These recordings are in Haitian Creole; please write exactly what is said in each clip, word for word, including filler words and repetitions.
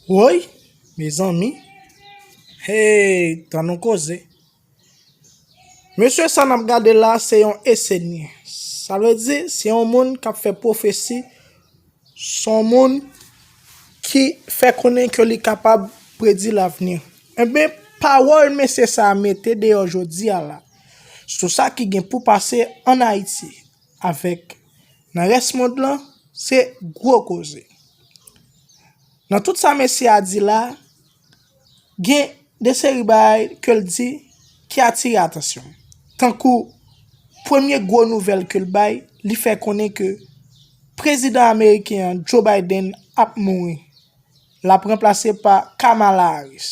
Woy, mezanmi. Hey, tann yon koze. Mesye sa n ap gade la, se yon esenye. Sa vle di, se yon moun k ap fè pwofesi, se yon moun ki fè konnen ke li kapab predi lavni. Enben, pawòl mesye sa a mete deyò jodi a la, sou sa ki gen pou pase ann Ayiti, avèk nan rès mond lan, se gwo koze. Nan tout sa mesye a di la, gen de seri bagay ke l di ki atire atansyon m. Tankou premye gwo nouvèl ke l bay, li fè konnen ke prezidan ameriken an, Joe Biden, ap mouri. L ap ranplase pa Kamala Harris.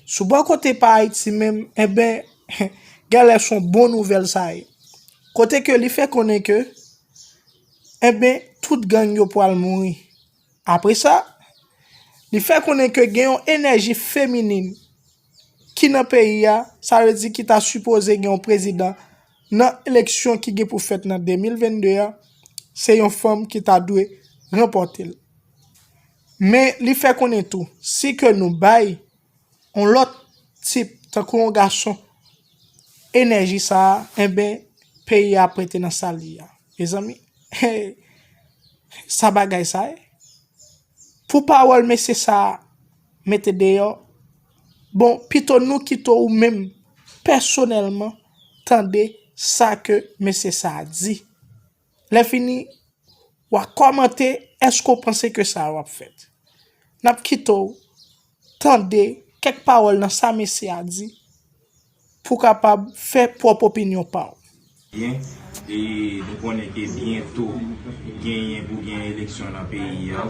Sou bò kote pa Ayiti menm, enben, genlè se yon bon nouvèl sa ye. Kote ke li fè konnen ke, enben, tout gang yo pral mouri. Apre sa, li fè konnen ke gen yon enèji feminin ki nan peyi a, sa vle di ki ta sipoze gen yon prezidan nan eleksyon ki gen pou fèt nan de mil vennde a, se yon fanm ki ta dwe ranpòte l. Men li fè konnen tou, si ke nou bay yon lòt tip, tankou yon gason, enèji sa a, enben, peyi a ap rete nan sa l ye a. Mezanmi, sa bagay sa ye? Pou pawòl mesye sa a mete deyò, bon, pito nou kite w ou menm, pèsonèlman, tande sa ke mesye sa a di. Lè fini, w a kòmante, èske w panse ke sa w ap fèt? N ap kite w tande kèk pawòl nan sa mesye a di pou w kapab fè pwòp opinyon pa w. Byen, e nou konnen ke byento genyen pou gen eleksyon nan peyi a.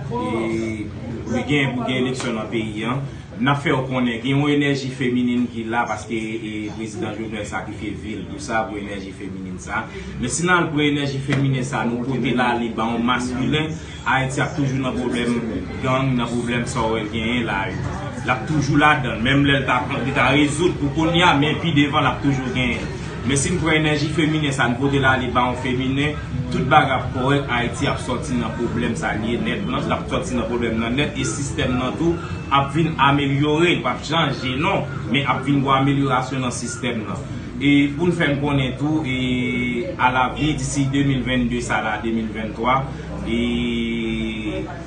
E pou genyen pou gen eleksyon nan peyi a. N ap fè w konnen gen yon enèji feminin ki la paske e, prezidan Jovenel sakrifye vi l pou sa, pou enèji feminin sa. Men si n al pran enèji feminen sa nou pote l ale ba yon maskilen, Ayiti ap toujou nan pwoblèm gang, nan pwoblèm sa w wè l genyen la yo. L ap toujou ladan l, menm lè l ta pran, li ta rezoud pou kounye a, men pi devan l ap toujou genyen l. Men si n pran enèji feminen sa n pote l ale ba yon feminen, tout bagay ap kòrèk, Ayiti ap sòti nan pwoblèm sa l ye nèt lan, l ap sòti nan pwoblèm nan nèt, e sistèm nan tou ap vin amelyore, l p ap chanje non, men ap vin gon amelyorasyon nan sistèm nan. E pou n fè n konnen tou, e alavni disi de mil vennde sa la, de mil venntwa, e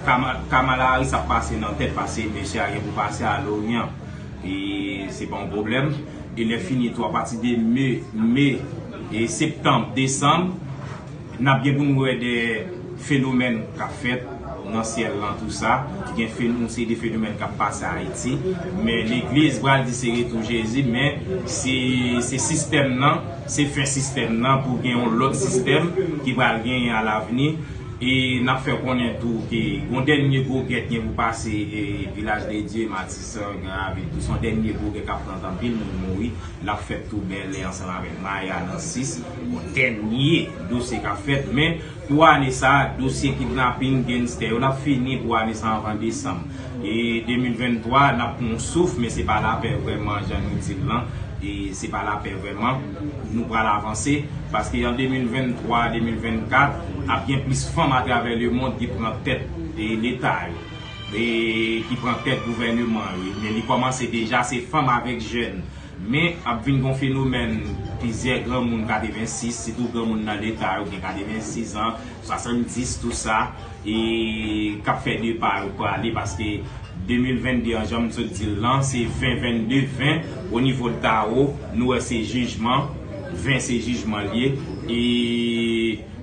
Kama- Kamala Harris ap pase nan tèt, pase mesye a gen pou pase a Loryan. E se pa yon pwoblèm. E lè fini tou, apati de me, me, e septanm, desanm, n ap gen pou n wè de fenomèn k ap fèt nan syèl lan, tou sa. Gen fen- yon seri de fenomèn k ap pase Ayiti. Men legliz pral di se retou Jezi, men se, se sistèm nan, se fen sistèm nan pou gen yon lòt sistèm ki pral genyen alavni. E n ap fè konnen tou ke yon dènye gwo gè k gen pou pase e Vilaj de Dye, Matisan, Gran Ravin, tou se yon dènye gwo gè k ap pran anpil moun mouri. L ap fèt tou Bèlè ansanm avèk Maya nan sis. Yon dènye dosye k ap fèt, men pou ane sa a, dosye kidnaping, gangstè yo, l ap fini pou ane sa a anvan desanm. E de mil venntwa, n ap pran yon souf, men se pa lapè vrèman, jan nou di l lan. E se pa lapè vrèman. Nou pral avanse, paske an de mil venntwa, de mil vennkat, ap gen plis fanm atravè lemond ki pran tèt e leta yo, e ki pran tèt gouvèneman yo. Men li kòmanse deja, se fanm avèk jèn. Men ap vin gon fenomèn, plizyè granmoun katrevensis, sitou granmoun nan leta yo gen katrevensis an, swasanndis, tou sa, e k ap fè depa yo prale, paske de mil vennde an, jan m sot di l lan, se ven, vennde, ven, o nivo l tawo, nou wè se jijman, ven se jijman l ye, e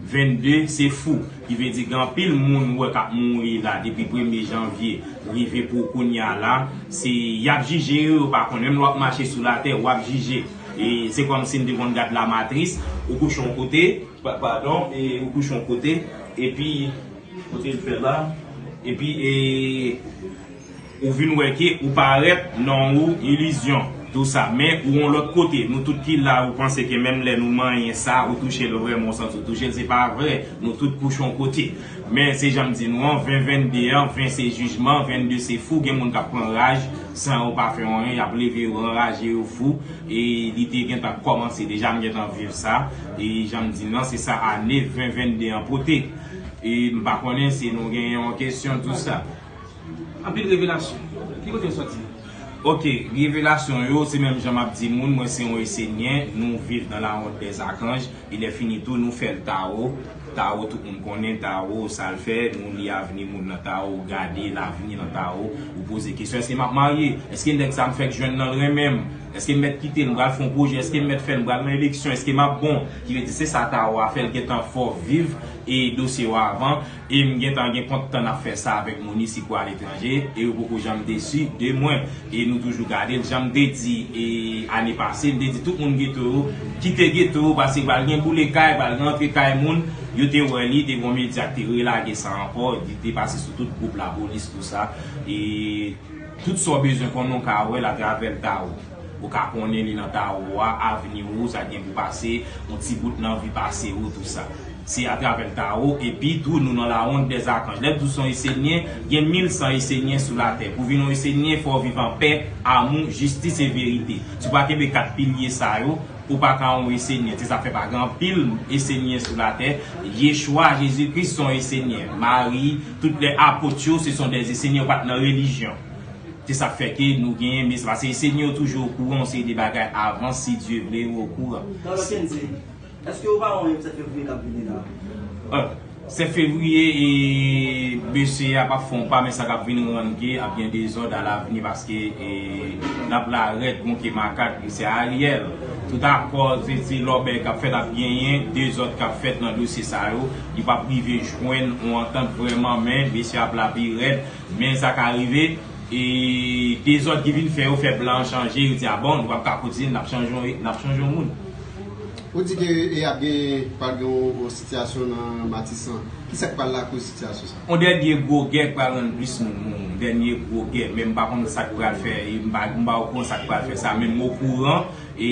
vennde se fou, ki vle di gen anpil moun ou wè k ap mouri la depi premye janvye rive pou kounye a la, se y ap jije yo, yo pa konn, menm lè w ap mache sou latè, w ap jije. E se kòmsi n te konn gad Lamatris, ou kouche yon kote, pa- padon, e ou kouche yon kote, epi kote l fè la, epi e ou vin wè ke ou parèt, non ou, ilizyon, tou sa. Men ou yon lòt kote, nou tout ki la, ou panse ke menm lè nou manyen sa, ou touche l vrèman, ou santi ou touche l, se pa vrè, nou tout kouche yon kote. Men se jan m di nou an, ven vennde an, ven se jijman, vennde se fou, gen moun k ap pran raj, san yo pa fè anyen, y ap leve yo anraje, yo fou, e li te gentan kòmanse, deja m gentan viv sa, e jan m di nou an, se sa ane ven vennde an pote. E m pa konnen si nou gen yon kesyon, tou sa. Anpil revelasyon. Ki kote yo sòti? Ok, revelasyon yo, se menm jan m ap di moun, mwen se yon Esenyen, nou viv dans la ronde des archanges, e lè fini tou, nou fè l tawo, tawo tout moun konnen, tawo, sa l fè, nou li avni moun nan tawo, ou gade lavni nan tawo, ou poze kesyon, èske m ap marye? Èske nèg sa m fèk jwenn nan l renmen m? Èske m mèt kite l, m pral fè yon pwojè, èske m mèt fè l, m pral nan eleksyon, èske m ap bon? Ki vle di se sa tawo a fè, l gentan fè w viv e dosye yo avan. E m gentan gen kont tan n ap fè sa avèk moun isi kou aletranje, e yo poko janm desi de mwen. E nou toujou gade l, jan m te di, e ane pase, m te di tout moun geto yo, kite geto yo, paske pral gen boule kay, pral gen antre kay moun. Yo te wè li, te gen yon medya ki te relage sa ankò, li te pase sou tout gwoup lapolis, tou sa. E tout sa w bezwen konnen, w ka wè l atravè l tawo. Ou ka konnen li nan tawo a, avni ou, sa gen pou pase, yon ti bout nan vi pase ou, tou sa. Se atravè l tawo, epi tou nou nan la ronde des archanges. Lè m di w se yon Esenyen, gen mil san Esenyen sou latè. Pou vin yon Esenyen, fò w viv an pè, amou, jistis e verite. Si w pa kenbe kat pilye sa yo, ou pa ka yon Esenyen. Se sa k fè pa gen anpil Esenyen sou latè. Yechwa, Jezi Kris, se yon Esenyen. Mari, tout lè apot yo, se sont des Esenyen, yo pa t nan relijyon. Se sa k fè ke nou genyen, men se paske Esenyen yo toujou okouran yon seri de bagay avan, si Dye vle, yo okouran. Èske w pa wè yon sèt fevriye k ap vini la? Ah, sèt fevriye, e, mesye a p ap fè yon pa, men sa k ap vin rann ke ap gen dezòd alavni, paske, e, n ap la rèd kon ke makak, se Ariel. Tout akò, se, se lòbèy k ap fèt, ap genyen dezòd k ap fèt nan dosye sa yo. Li p ap rive jwenn yon antant vrèman, men mesye ap la pi rèd. Men sa ka rive, e dezòd ki vin fè yo fè plan an chanje, yo di, "A bon, nou p ap ka kontinye, n ap chanje, n ap chanje yon moun." Ou di ke e ap gen, pral gen yon, yon sitiyasyon nan Matisan. Ki sa k pral lakoz sitiyasyon sa? Yon dènye gwo gè k pral rann plis moun mouri. Yon dènye gwo gè, men m pa konn sa k pral fè, e m pa, m pa okouran sa k pral fè sa, men m okouran, e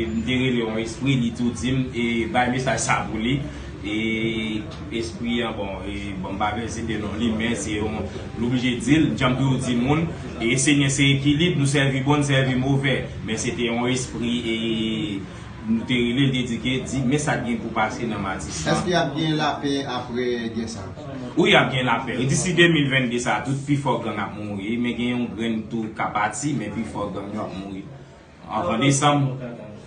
m te rele yon espri, li tou di m, e bay mesaj sa pou li. E espri an, bon, e, bon, m pa vle site non li, men se yon, nou oblije di l, jan m toujou di moun, e Esenyen se ekilib, nou sèvi bon, n sèvi movè. Men se te yon espri, e nou te rele, l te di ke, di, men sa k gen pou pase nan Matisan. Èske y ap gen lapè apre gè sa? Wi, y ap gen lapè. E disi de mil venn de sa, tout pi fò gang ap mouri, men gen yon grenn tou k ap pati, men pi fò gang yo ap mouri. Anvan desanm.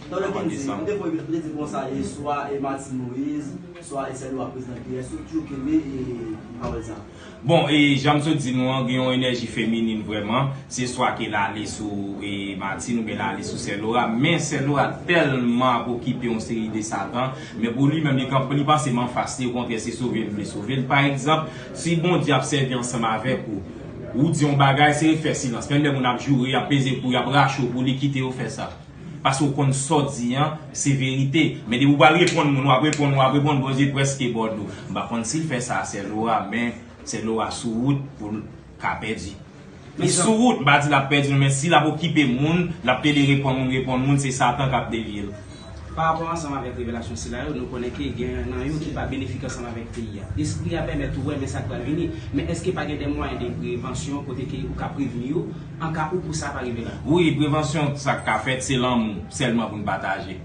Talè Kenzie, m te voye, m te di konsa, e swa e Martine Moïse, swa e Sèl Lora prezidan P S, ou toujou kenbe e pawòl sa? Bon, e jan m sot di nou an, gen yon enèji feminin vrèman. Se swa ke l ale sou e Martine oubyen l ale sou Sèl Lora. Men Sèl Lora tèlman ap okipe yon seri de satan. Men pou li menm, li kanpe, li panse m anfas li, okontrè, se sove m vle sove l. Pa egzanp, si Bondye ap sèvi ansanm avèk ou, ou di yon bagay, se ret fè silans. Menm lè moun ap joure, y ap peze kou, y ap rache w pou li, kite yo fè sa. Paske w konn sa w di an, se verite. Men depi w pral reponn moun, w ap reponn, w ap reponn, Bondye prèske ba w dlo. M pa konn si l fè sa a Sèl Lora, men Sèl Lora sou wout pou l ka pèdi. Li sou wout, m pa di l ap pèdi non, men si l ap okipe moun, l ap plede reponn moun, reponn moun, se Satan k ap devye l. Pa rapò ansanm avèk revelasyon sila yo, nou konnen ke gen nan yo ki pa benefik ansanm avèk peyi a. Espri a pèmèt ou wè men sa k pral vini, men èske pa gen de mwayen de prevansyon kote ke ou ka prevni yo, an ka ou pou sa pa rive la? Wi, prevansyon sa k ka fèt, se lanmou sèlman pou n pataje.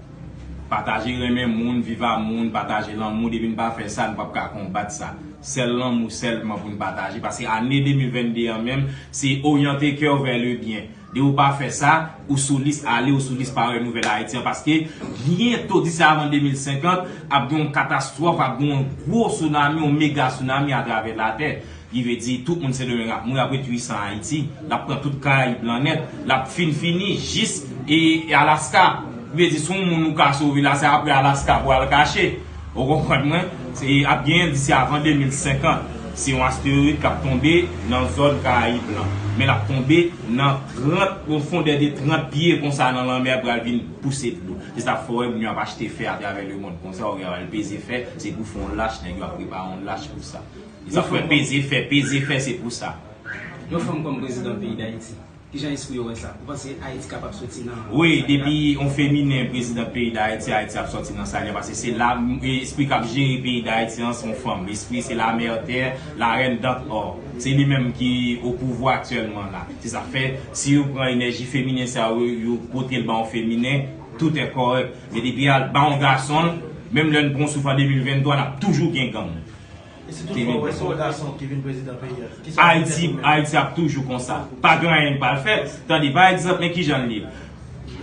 Pataje renmen moun, viv a moun, pataje lanmou, depi n pa fè sa, n p ap ka konbat sa. Sèl lanmou sèlman pou n pataje, paske ane de mil venn de an menm, se oryante kè w vè le byen. Depi w pa fè sa, ou sou lis ale, ou sou lis parèy Nouvèl Ayiti an, paske byento, disi avan de mil senkant, ap gen yon katastwòf, ap gen yon gwo sounami, yon mega sounami atravè latè. Ki vle di, tout moun Sendomeng ap mouri, ap retwi san Ayiti. L ap pran tout Karayib lan nèt. L ap fin fini jis e Alaska. Ki vle di, si yon moun ou ka sove la, se apre Alaska pou al kache. Ou konprann mwen? Se ap genyen disi avan de mil senkant. Se yon asteroid k ap tonbe nan zòn Karayib lan. Men l ap tonbe nan trant, pwofondè de trant pye konsa nan lanmè, pral vin pouse dlo. Se sa k fè w wè moun yo ap achte fè atravè lemonn konsa, ou gen al peze fè, se pou fè yon lach, nèg yo ap prepare yon lach pou sa. E sa k fè peze fè, peze fè, se pou sa. Yon fanm kòm prezidan peyi Dayiti. Kijan espri yo wè sa? Ou panse Ayiti kapab soti nan... Wi, depi yon feminen prezidan peyi Dayiti, Ayiti ap sòti nan sa l ye, paske se la, e, espri k ap jere peyi Dayiti an, se yon fanm. Espri se la mère terre, la reine d'or. Se li menm ki o pouvwa aktyèlman la. Se sa k fè, si yo pran enèji feminen sa yo, yo pote l ba yon feminen, tout est correct. Men depi al ba yon gason l, menm lè n pran yon souf an de mil venntwa, n ap toujou gen gang. E si toutfwa w wè se yon gason ki vin prezidan peyi a, kisa w ap fè? Ayiti, Ayiti ap toujou konsa. Pa gen anyen k pral fèt. Tande, pa egzanp, men kijan l ye.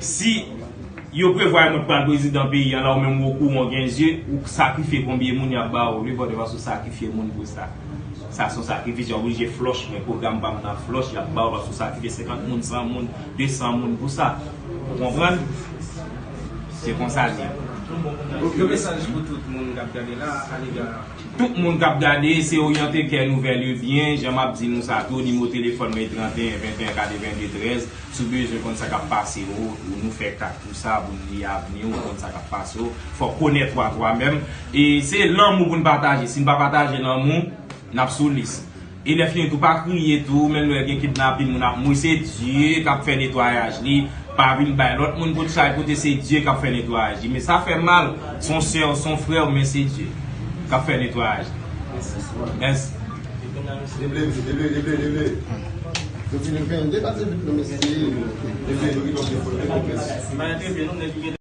Si yo prevwa mwen pral prezidan peyi a, la ou menm ou okouran, w gen zye, ou sakrifye konbyen moun y ap ba w, li vòlè paske w sakrifye moun pou sa. Sa se yon sakrifis, y oblije flòch, men pwogram pa m nan flòch, y ap ba w paske w sakrifye senkant moun, san moun, de san moun pou sa. Ou konprann? Se konsa l ye. Yon mesaj pou tout moun k ap gade la, alega Tout moun k ap gade, se oryante kè nouvèl yo byen. Jan m ap di nou sa tou, nimewo telefòn mwen trannteyen venteyen katrevenndez trèz. Si w bezwen konn sa k ap pase yo, pou nou fè kat pou sa, pou nou li avni w, konn sa k ap pase yo. Fò w konèt ou a twa menm. E se lanmou pou n pataje. Si n pa pataje lanmou, n ap sou lis. E lè fini tou, pa kriye tou, menm lè gen kidnapin, moun ap mouri, se Dye k ap fè netwayaj li. Pa vin bay lòt moun kout chay kote se Dye k ap fè netwayaj li. Men sa fè mal, se yon sè w, se yon frè w, men se Dye k ap fè netwayaj li. Mèsi. Deble, deble, deble, deble. Yo fin vennde pa se vit nou mesye. Deble, nou ki tonbe fò, deble, mèsi.